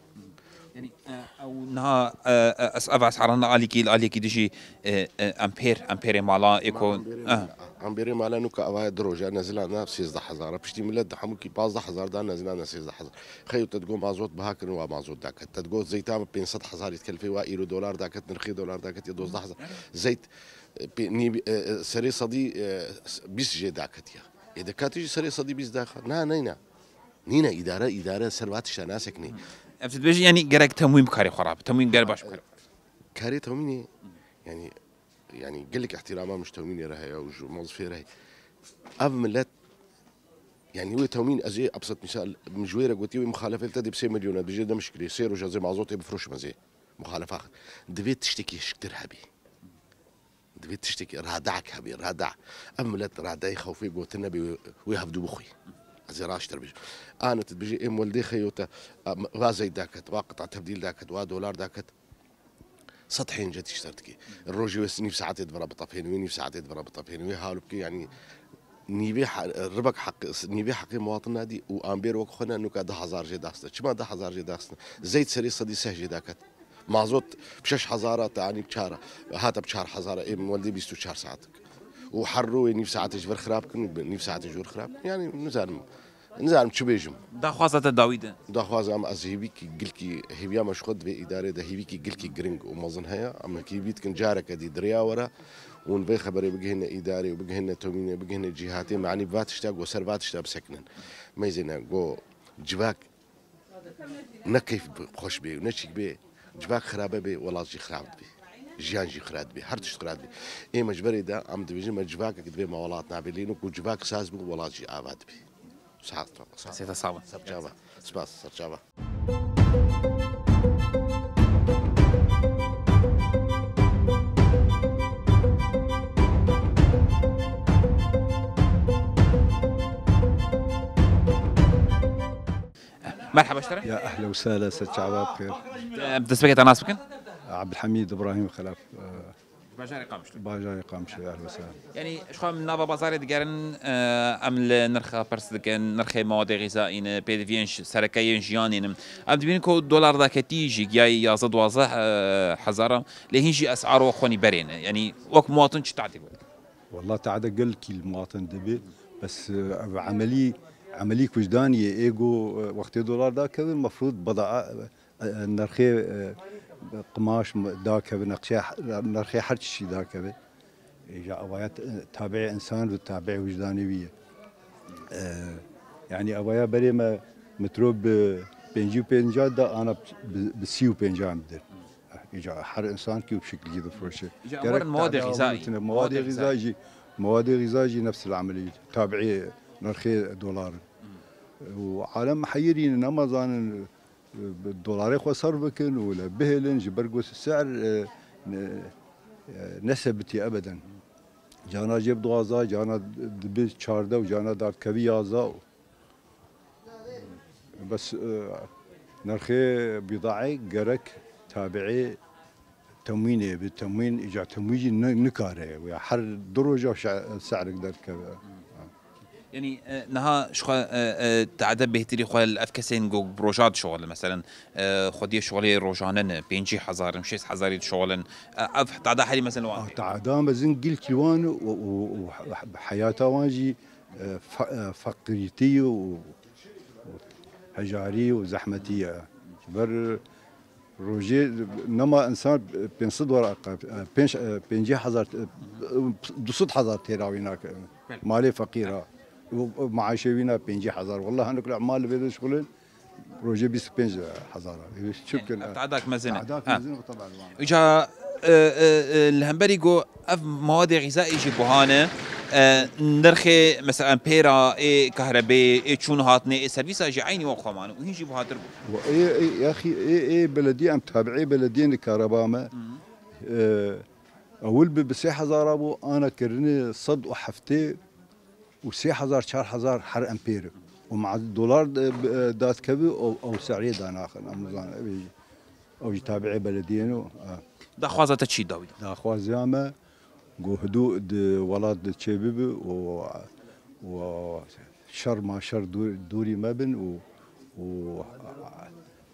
Yanî, e, ew niha, e, e, es-, ev esharan alîkî li alîkî dijî, e, e, empêr, empêrê mala, ê ku, Empêrê e. mala, empêrê mala nuka ev haya du roja nezila nav sêzdeh hezar. Piştî millet di hemûkî pazdeh hezar dan nezila nav sêzdeh hezar. Xeyo te digo mazot biha kirin wa mazot daket. Te digo zeyta me pênc sed hezar dikelifê wa îro dolar daket, nirxê dolar daket ya dozdeh hezar. Zeyt, e, pê-, nî-, e, e, serê sedî, e, bîst jê daket ya. Ê de katî jî serê sedî bîst daxa. Na, neyna. Nîne îdare, îdare ser va tişta naseknî. Ev tu dibêjî, yanî gerek temwîn bi karê xwe rabe. Temwîn ger baş bi karê xwe. Karê temwînê, yanî, yanî gelek îhtîrama min ji temwînê re heye û ji mozifê re heye. Ev millet, yanî wê temwîn, ez ê ebsat misal, min ji wê re gotiye wê muxalefê li te dê bi sê milyon e, dibêje de mişkilê, sê roja zê mazotê bifroşime zê. Muxalefa xwe. Divê tiştekî hişktir hebî. Divê tiştekî radak hebî, rada. Ev millet radayê xewfê gotin nebê wê, wê hevdû bixwî. Ez ê raştir bijim. Ana tu dibêjî ê moldê xeyo te, em, va zeyt daket, va qita tebdîl daket, va dolar daket. Sed hênce tişter dikî. Rojê wê nîv saetê divira bitefêne, wê nîv saetê divira bitefêne, wê hal bike, yanî nîvê ha-, ribek heqê, nîvê heqê muwatin nadî û ambêr wek xwe ne nuka du hezar jê daxistine. Çima du hezar jê daxistine? Zeyt serê sedî seh jê daket. Mazot bi şeş hezara te anî bi çar, hate bi çar hezara, ê min wendî bîst û çar saet. Û her rû wê nîv saetê ji vir xirab kin, nîv saetê ji vir xirab kin. Yanî nizanim, nizanim çi bêjim. Daxwaza te dawî de? Daxwaza em ez hêvîkî gilkî, hêviya me ji xwe di vê îdarê de hêvîkî gilkî giring û mezin heye. Em hêvî dikin careke dî di rêya were û hûn vê xeberê bigihîne îdarê û bigihîne tomînê, bigihîne cîhatê, manî bi va tişta, go ser va tişta bisekinin. Meyzêne go civak ne keyf xweş bê û ne çîk bê, civak xirabe bê, welat jî xirab dibê. Jiyan jî xirab dibê, her tişt xirab dibê. Ê me ji berê de em dibêjin me civakek divê me welat navê lê ku civak saz bû, welat jî ava dibê. Sax, sax. Sêta sağ bû. Serçava. Spas, serçava. Merhaba ji te re. Ya ehlen we sehlen, ser çava bixêr. Em destpêkê te nas bikin? Abdulhamîd Îbrahîm Xelef, e, Bajarê Qamişlo. Bajarê Qamişlo, ehlen we sehlen. Yanî, ji xwe em nava bazarê digerin, e, em li nirxa pirs dikin, nirxê mawadê xîzayî ne, pêdiviyên ş-, sereke yên jiyanê ne. Em dibînin ku dolar daketî jî giyayî yazdeh duwazdeh, e, hezar e, lê hîn jî esar wek xwenî berê ne. Yanî, wek muwatin çi tadê got? Wallah, tade gelkî li muwatin dibe, bes, e, ev emelî, emelî ku ji daniyê ê go, e, wextê dolar dakevin, mefrûd beda, e, e, nirxê, e, qimaş m-, dakeve, nirxê, nirxê her tiştî dakeve. Îja avaya t-, tabiê însan û tabiê wijdanê wî ye. E, yanî avaya berê me metro bi pêncî û pênc da, ana bi, bi sî û pênc em dir. Îca her însan kî bi şekilkî difroşe. Îca gerek werin mewade tada xîzayî. Mewade xîzayî jî, mewade xîzayî jî nefs el emelî. Tabiî nirxê dolar in. Û alem heyirîn, nema zanin, e, dolarê xwe serf bikin û le bihêlin ji ber ku si'r, e, ne, e, ne sebitî ebeden. Cana jê bi duwazdeh, cana dibi çardeh û cana dadkevî yazdeh. Bes, e, nirxê bîdaê gerek tabiê temwînê bi, temwîn, îca temwîn jî ni-, nikare. Ya her du roja şe-, se'rek derkeve. Yanî, e, niha ji xwe, e, e, tade bêhtirî xwe li ev kesên ku bi roja dişoxilin, meselen, e, xwediyê şoxlê rojane ne, pêncî hezar in, şêst hezarî dişoxilin. E, ev tade herî, meselen, wan. Ah, tade mezin gilkî wan û, û, û heyata wan jî, e, fe-, e, feqîrîtî û, û hejarî û zehmetî ye. Ji ber rojê nema însan pênc sed wera, e, pênc, e, pêncî hezar, e, du sed hezar têra wî nake. Belê. Malê feqîr a. Û, û maaşê wî na pêncî hezar. Wallah hinek mal li vê dişixulin. Rojê bîst û pênc hezar a. Ê, çi bikin? Ev tadak mezin e. Tadak mezin e, tabii. Îca, e, e, e, li hemberî ku ev mawadê xîzayê jî buha ne, e, nirxê, mesela, pêra, ê kahrebê, ê çûn hatnê, ê servîsa jî eynî wek xwe mane û hîn jî buhatir bû. Ê, ê, yaxî, ê, ê belediyê, em tabiê belediyê ne kareba me. Hı. E, ewil bi, bi sê hezar a bû, ana kirine sed û heftê û sê hezar, çar hezar her empêr. Û ma dolar de, e, dadkevî, ew, ew seriyê danaxin, em nizan, ew jî, ew jî tabiê belediyên o, e. Daxwaza te çi dawî? Daxwaziya me, ku hidû di welat de çêbibi û, û şer ma şer dû-, dûrî me bin û, û,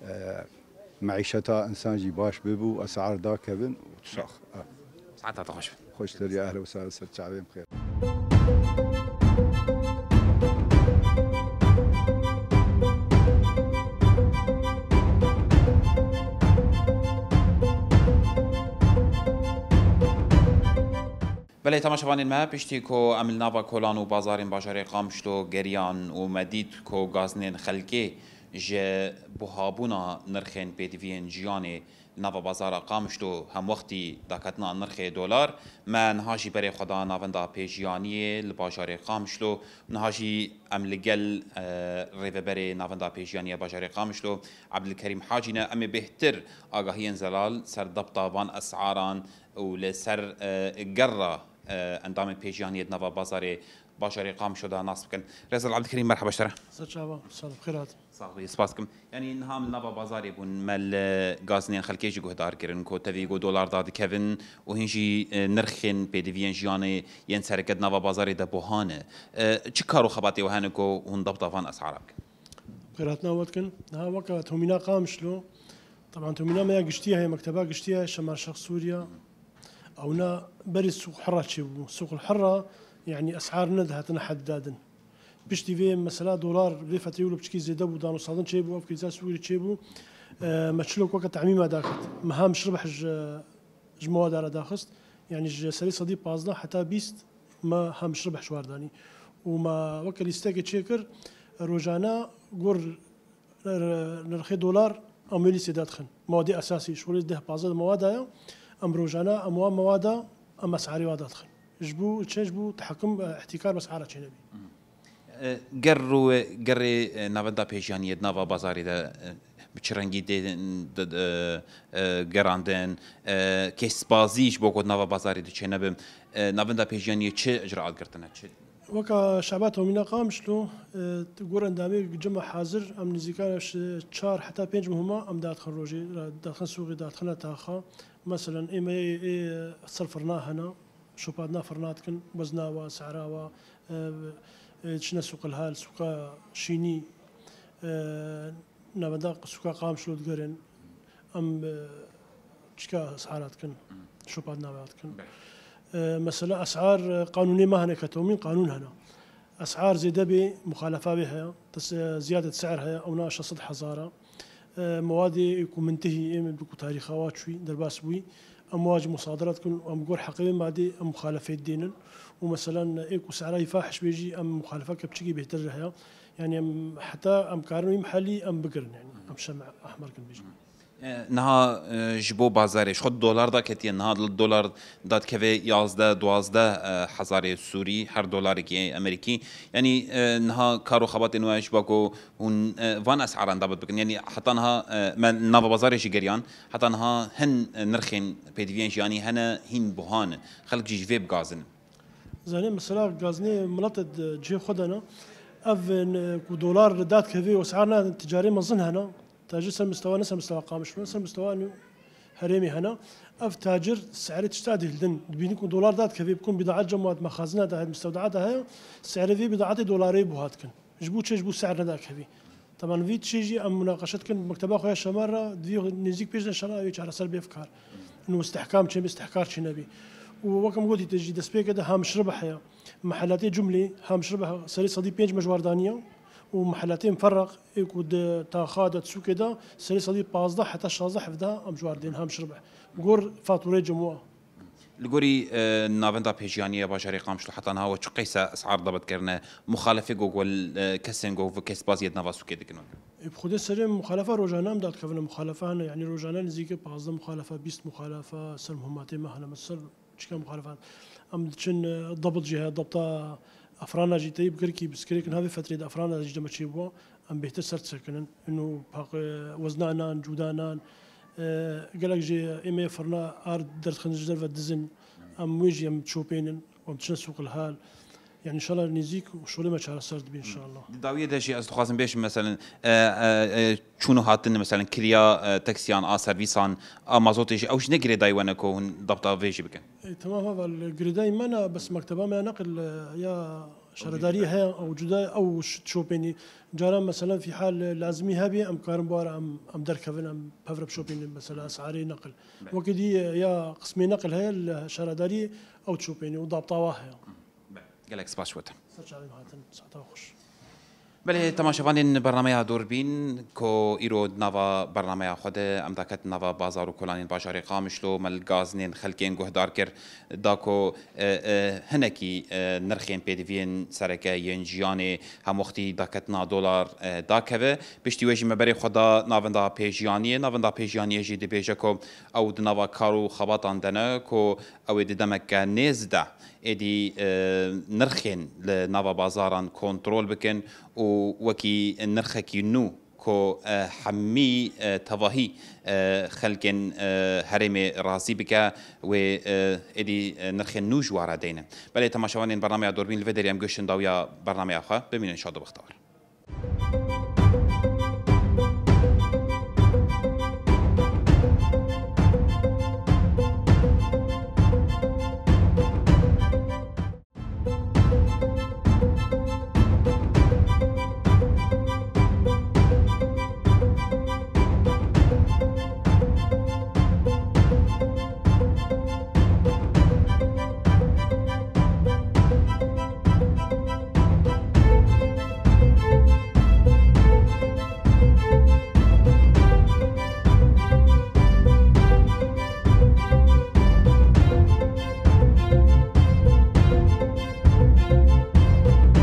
e, Meîşeta însan jî baş bibû, esar dakevin û tu sax. Saeta te xweş be. Xweştir ya, ehlen we sehlen, ser çavên xêr. Belê, temaşevanên me, piştî ku em li nava kolan û bazarên bajarê Qamişlo geriyan û me dît ku gazinên xelkê ji buhabûna nirxên pêdiviyên jiyanê li nava bazara Qamişlo hemwextî daketina nirxê dolar, me niha jî berê xwe da navenda pêjiyaniyê li bajarê Qamişlo. Niha jî em li gel, e, rêveberê navenda pêjiyaniya bajarê Qamişlo, Ebdilkerîm Hacî ne. Em ê bêhtir agahiyên zelal ser debta van es'aran û li ser, e, gerra, e, endamên pêjiyaniyê di nava bazarê, bajarê Qamişlo de nas bikin. Rêzdar Ebdilkerîm, merheba ji te re. Ser çava, sağ ol, xêr hat. Sax bî, spas dikim. Yanî niha em li nava bazarê bûn, me li gazinên xelkê jî guhdar kirin ku tevî ku dolar dadikevin û hîn jî, e, nirxên pêdiviyên jiyanê yên sereke di nava bazarê de buha ne. E, çi kar û xebatê we hene ku hûn debta van es'ara bikin? Xêr hatina we dikin. Niha weke tomîna Qamişlo, teban tomîna me ya giştî heye, mekteba giştî heye, Şemal Şerq Sûriya. Ewna berî Sûq Hira çêbû. Sûq Hira, yanî es'ar nedihatine hed dadin. Piştî vê mesela dolar vê fetrê wilo piçkî zêde bû, dan û saldin çêbû, ev krîza Sûrî çêbû. E, me çilo weke temîma dakit. Me hem şirbex ji, ji mewada re daxist. Yanî ji serî sedî pazdeh heta bîst me hem şirbex ji war danî. Û me weke lîstekê çêkir, rojane gor nirxê dolar em wê lîstê dadixin. Mewadê esasî, şolê deh pazdeh mewada ye. Em rojane em wan mewada em es'arê wan dadixin. Ji bo çi? Ji bo tehekum, e, îhtîkar bi es'ara çênebî. E, ger ro-, gerê, e, navenda pêjiyaniyê di nava bazarê de, e, bi çi rengî dê, de, de, e, gerandin, e, kêsbazî ji bo ku di nava bazarê de çênebin, e, navenda pêjiyaniyê çi icraat girtine, çi? Weka şeba tomîna Qamişlo, e, gor endamê cema hazir, em nêzîka şi-, çar heta pênc muhima em dadixin rojê, dadixin sûxê, dadixine taxa. Meselen, ê me yê, ê ser firna hene, şopadina firna dikin, wezna wa, sehra wa, e, e, diçine sûqil hal, sûka şînî, e, navenda sûka Qamişlo digerin. Em, e, çika es'ara dikin, şopadina wa dikin. Belê. E, mesela es'ar, e, qanûnê me hene, ke tomîn qanûn hene. Es'ar zêde bê, muxalefa wê heye, tes-, e, ziyadet se'r heye, ewna şeş sed hezar e. E, mewadê ku mintehî ê min bi ku tarîxa wa çûyî, derbas bûyî, em wa jî musadere dikin, em gor heqê wê madê em muxalefê dênin. Û meselen ê ku se'ra wî fahiş bê jî em muxalefeke piçikî bêhtir heye. Yanî em heta em karin wî mihellî em bigirin, yanî em şem ehmer kin bêjin. E, niha, e, ji bo bazarê, ji xwe dolar daketiye, niha dolar dadikeve yazdeh, duwazdeh, e, hezarê Sûrî, her dolarekî Amerîkî. Yanî, e, niha kar û xebatên we ji bo ku hûn, e, van es'aran dabit bikin. Yanî heta niha, e, me nava bazarê jî geriyan, heta niha hin, e, nirxên pêdiviyên jiyanî hene hîn buha ne. Xelk jî ji vê bi gazin in. Zanî, mesela gazinê miletê di cihê xwe de ne. Ev, e, ku dolar dadikeve û es'ar ne, ticarê mezin hene. Tacir ser mistewa, ne ser mistewa Qamişlo, ne ser mistewa nû herêmê hene. Ev tacir se'rê tişta dihildin. Dibînin ku dolar dadikeve, bikun bîdaet cem wan di mexazina de heye, mistewdea de heye, se'rê vê bîdaetê dolarê buha dikin. Ji bo çi? Ji bo se'r nedakevî. Teban vî tişê jî em munaqeşe dikin, mekteba xwe ya Şemal re, divê nêzîk pênc ne şer re ew ê çareser bê fikar. Û istihkam çêbe, istihkar çênebî. Û wek em gotî te jî destpêkê de ha mişribeh heye. Mehelatê cumlî ha mişribeh serê sedî pênc me ji war daniye û mehelatê miferreq ê ku di taxa de, di sûkê de serê sedî pazdeh heta şazdeh hevdeh em ji war dên ha mişribeh. Gor fatureyê cem wa. Li gorî, e, navenda pêjiyanî ya bajarê Qamişlo heta niha we çi qeysa esar dabit kirine? Muxalefê ku, ku, e, kesên ku kesbaziyê di nava sûkê dikin we? E, bi xwedê serê muxalefa rojane em dadikevine, muxalefa hene, yanî rojane nizîkê pazdeh muxalefa, bîst muxalefa ser muhimmatê me hene, me ser çika muxalefa hene. Em diçin, e, dabit jî heye, dabta efrana jî teyî bikir kî biskirêkin havê fetrê de efrana jî deme çêbû. Em bêhtir ser disekinin. Ino paq, e, wezna nan, cûda nan, e, gelek jî ê me yê firna ar derdixin ji derve dizin. Em wê jî em çopênin. Em diçine sûqil hal. Yani inşallah nêzîk şolê me çareser dibî inşallah. Di dawiyê de jî ez dixwazim bêjim, meselen, e, e, e, çûn û hatin, meselen, kiriya, e, taksiyan, a servîsan, a mazotê jî, ew jî ne girêdayî we ne ku hûn dabta vê jî bikin? E, temam heval, girêdayî me ne, bes mekteba me ya neqil, e, ya Şaredarî heye, ew cuda, ew ş-, şopênî. Caran mesela fîhal lazimî hebî, em karin bi wara em, em derkevin, em pevre bişopînin mesela esarê neqil. Belê. Wekî dî ya qismê neqil heye, li şaredarî ew şopênî û dabtawa heye. Belê. Gelek spas ji we te. Ser çavên hatin, saeta xweş. Belê, temaşevanên bernameya Dûrbîn ku îro di nava bernameya xwe de em daketin nava bazar û kolanên bajarê Qamişlo, me li gazinên xelkên guhdar kir, da ku, e, e, hinekî, e, nirxên pêdiviyên sereke yên jiyanê hemwextî daketina dolar, e, dakeve. Piştî wê jî me berê xwe da navenda pêjiyaniyê. Navenda pêjiyaniyê jî dibêje ku ew di nava kar û xebatan de ne ku ew ê di demeke nêz de êdî, e, nirxên li nava bazaran kontrol bikin û wekî nirxekî nû ku, e, hemî, e, tevahî, e, xelkên, e, herêmê razî bike, wê, e, êdî, e, nirxên nû ji wara deyne. Belê, temaşevanên bernameya Dûrbîn, li vê derê em gihiştin dawiya bernameya xwe. Bimînin şad û bextewar.